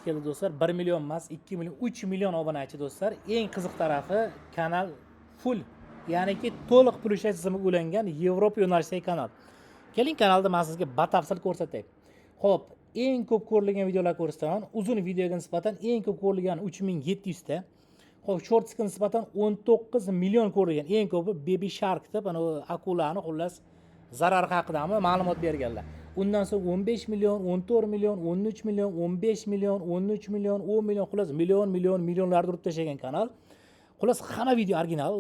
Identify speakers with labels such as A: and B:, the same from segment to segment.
A: Keldi, do'stlar. 1 million emas, 2 million, 3 million obunachi, do'stlar. Eng qiziq tarafi, kanal full, ya'niki to'liq pul ishlash tizimiga ulangan Yevropa yo'nalishidagi kanal. Keling, kanalda man sizga batafsil ko'rsatay. Ho'p, eng ko'p ko'rilgan videolar ko'rsataman. Uzun videoga nisbatan eng ko'p ko'rilgan 3700 ta. Ho'p, shortsga nisbatan 19 million ko'rilgan. Eng ko'pi Baby Shark deb, ana akulani, xullas, zarari haqidami ma'lumot berganlar. Undan so'ng 15 million, 14 million, 13 million, 15 million, 13 million, 10 million, xullas, million, million, millionlarni urib tashlagan kanal. Xullas, hamma video original,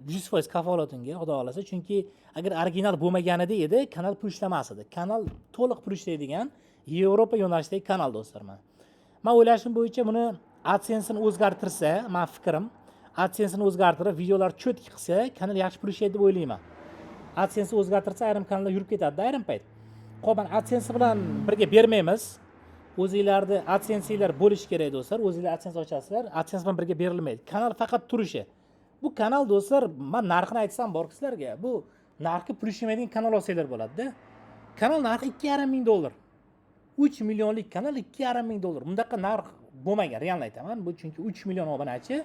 A: 100% kafolat unga, xudo xohlasa. Chunki agar original bo'lmaganida edi, kanal pul ishlamas edi. Kanal to'liq pul ishlaydigan Yevropa yo'nalishidagi kanal, do'stlar. Man o'ylashim bo'yicha, buni AdSense'ini o'zgartirsa, man fikrim, AdSense'ini o'zgartirib, videolar четкий qilsa, kanal yaxshi pul ishlaydi deb o'ylayman. AdSense o'zgartirsa, ayrim kanallar yurib ketadida ayrim payt. Ho'p, mana, AdSense bilan birga bermaymiz. O'zinglarni AdSense'inglar bo'lishi kerak, do'stlar. O'zinglar AdSense ochasizlar, AdSense bilan birga berilmaydi. Kanal faqat turishi. Bu kanal, do'stlar, man narxini aytsam borku sizlarga, bu narxi pul ishlamaydigan kanal olsanglar bo'ladida. Kanal narxi 2,5 ming dollar. 3 millionlik kanal 2,5 ming dollar. Bunaqa narx bo'lmagan, реально aytaman bu, chunki 3 million obunachi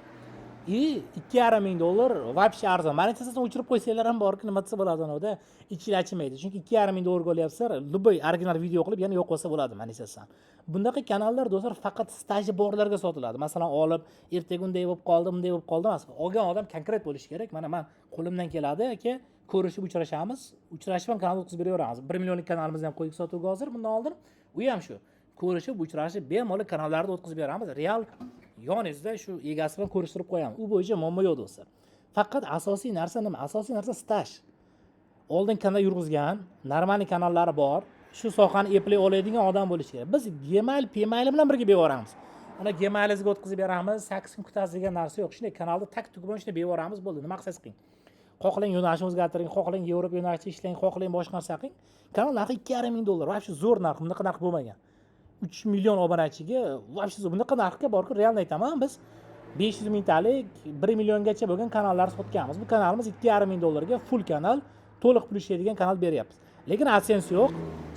A: и 2,5 ming dollar вообще arzon. Monetizatsiyani o'chirib qo'ysanglar ham borku, nima desa bo'ladi, anavida ichinglar achimaydi, chunki 2,5 ming dollarga olyapsizlar, любой original video qilib, yana yo'q bo'lsa bo'ladi monetizatsiyani. Bunaqa kanallar, do'stlar, faqat staji borlarga sotiladi. Masalan, olib, ertaga unday bo'lib qoldi, bunday bo'lib qoldi emas, olgan odam konkret bo'lishi kerak. Mana, man qo'limdan keladi, aka, ko'rishib uchrashamiz, uchrashib ham kanal o'tkazib beraveramiz. 1 millionlik kanalimizni ham qo'ydik sotuvga hozir, bundan oldin. U ham shu ko'rishib, uchrashib, bemalol kanallarni o'tkazib beramiz, real yoningizda shu egasi bilan ko'rishtirib qo'yamiz. U bo'yicha muammo yo'q, do'stlar. Faqat asosiy narsa nima? Asosiy narsa staj, oldin kanal yurg'izgan, нормальный kanallari bor, shu sohani eplay oladigan odam bo'lishi kerak. Biz Gmail, Pmail bilan birga berib, uni Gmailingizga o'tkazib beramiz, 8 kun kutasiz degan narsa yo'q. Shunday kanalda так tugmon shunday berib yuboramiz, bo'ldi. Nima qilsangiz qiling, xohlang yo'nalishni o'zgartiring, xohlang Yevropa yo'nalishida ishlang, xohlang boshqa narsa qiling. Kanal narxi 2,5 ming dollar, вообще zo'r narx. Bunaqa narx bo'lmagan 3 million obunachiga, вообще zo'r. Bunaqa narxga borku, реально aytaman, biz 500 mingtalik, 1 milliongacha bo'lgan kanallar sotganmiz. Bu kanalimiz 2,5 ming dollarga full kanal, to'liq pul ishlaydigan kanal beryapmiz, lekin AdSense yo'q.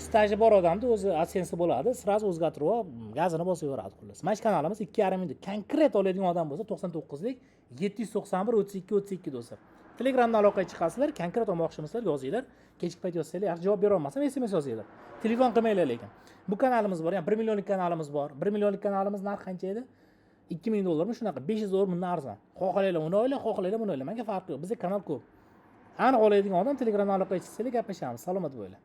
A: Staji bor odamni o'zi AdSense bo'ladi, сразу o'zgartirib olib, gazini bosaveradi. Xullas, mana shu kanalimiz 2,5 ming. Konkret oladigan odam bo'lsa, 99lik 791 32 32, do'stlar. Telegramdan aloqaga chiqasizlar. Konkret olmoqchimisizlar, yozinglar. Kechki payt yozsanglar yaxshi, javob berolmasam, SMS yozinglar, telefon qilmanglar. Lekin bu kanalimiz bor, ya'ni 1 millionlik kanalimiz bor. 1 millionlik kanalimiz narxi qancha edi? 2000 dollarmi, shunaqa, 500 dollar bundan arzon. Xohlanglar uni olinglar, xohlanglar buni olinglar, manga farqi yo'q, bizda kanal ko'p. Aniq oladigan odam Telegramdan aloqaga chiqsanglar, gaplashamiz. Salomat bo'linglar.